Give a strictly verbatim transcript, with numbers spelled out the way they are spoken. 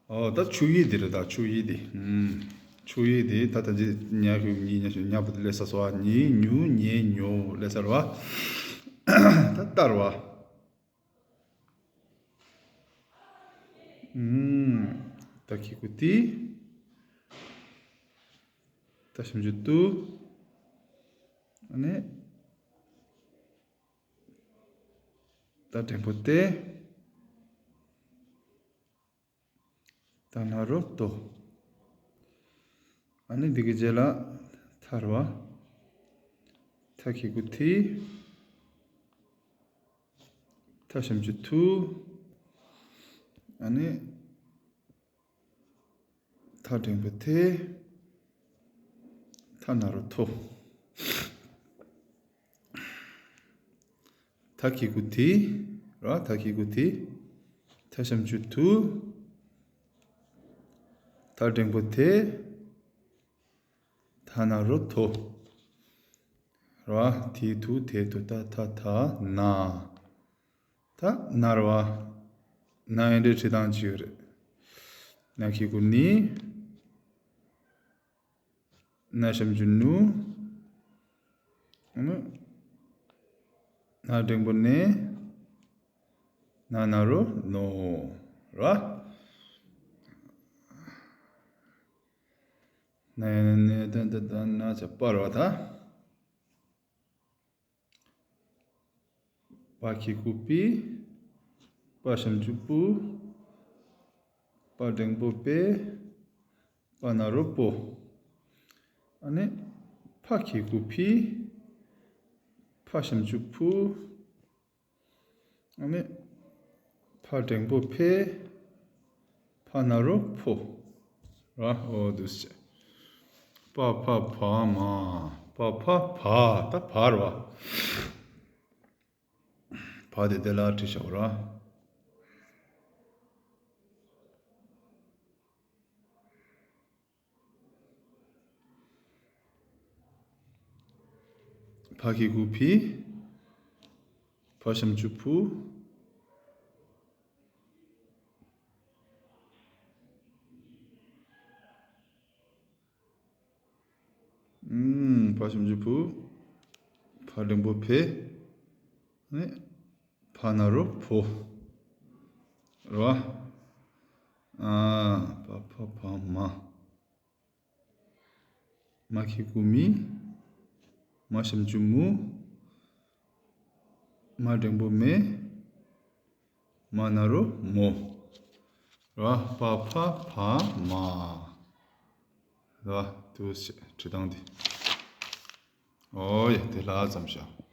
ཨོ་ད་ཆུ་ཡི་དེ་རེད། ད་ཆུ་ཡི་དེ། ཨུམ། ཆུ་ཡི་དེ་ད་ད་ཅི་ཉ་ཞུ་ཉི་ཉ་ཞུ་ཉ་པོ་དེ་ལས་ས་སོ་བ། ཉི་ཉུ་ཉེ་ཉོ་ལས་སར་བ། ད་ལྟར་བ། ཨུམ། ད་གི་གུ་ཏི། ད་ཞབས་ཀྱུ་ཏུ། ཨ་ནི། ད་འགྲེང་བུ་ཏེ། ད་ན་རོ་ཏོ། ཨ་ནི་འདི་གི་རྗེས་ལ་ཐར་བ། ཐ་གི་གུ་ཐི། ཐ་ཞབས་ཀྱུ་ཐུ། ཨ་ནི་ཐ་འགྲེང་བུ་ཐེ། ཐ་ན་རོ་ཐོ། ཐ་གི་གུ་ཐི། ར་ཐ་གི་གུ་ཐི། ཐ་ཞབས་ཀྱུ་ཐུ། ཐ་འགྲེང་བུ་ཐེ། ཐ་ན་རོ་ཐོ། ར་ཐི་ཐུ་ཐེ་ཐུ་ཐ་ཐ་ཐ་ན། ད་ན་ར་བ། ན་ཡན་འདྲེ་ཁྲི་དང་ཅི་ཡོད་རེད། ན་གི་གུ་ནི། ན་ཞབས་ཀྱུ་ནུ། ཨ་ནི། ན་འགྲེང་བུ་ནེ། ན་ན་རོ་ནོ། ར། ན་ཡ་ན་ནེ་ད་ད་ད་ན་ཆ་པ་ར་བ་ད། པ་གི་གུ་པི། པ་ཞབས་ཀྱུ་པུ། པ་འགྲེང་བུ་པེ། པ་ན་རོ་པོ། ཨ་ནི། ཕ་གི་གུ་ཕི། ཕ་ཞབས་ཀྱུ་ཕུ། ཨ་ནི། ཕ་འགྲེང་བུ་ཕེ། ཕ་ན་རོ་ཕོ། ར་ཨོ་དུ་སེ། པ་ཕ་བ་མ། པ་ཕ་བ་ད་བ་ར་བ། བ་དེ་དེ་ལ་བྲིས་བཞག་ར། ཕ་གི་གུ་ཕི། ཕ་ཞབས་ཀྱུ་ཕུ། ཨུམ། ཕ་ཞབས་ཀྱུ་ཕུ། ཕ་འགྲེང་བུ་ཕེ། ནི། ཕ་ན་རོ་ཕོ། ར། ཨ། པ་ཕ་བ་མ། མ་གི་གུ་མི། མ་ཞབས་ཀྱུ་མུ། མ་འགྲེང་བུ་མེ། མ་ན་རོ་མོ། ར་པ་ཕ་བ་མ། ར་དུ་ཞེས་བྲིས་སྟངས་འདི། ཨོ་ཡ་དེ་ལ་ཙམ་བཞག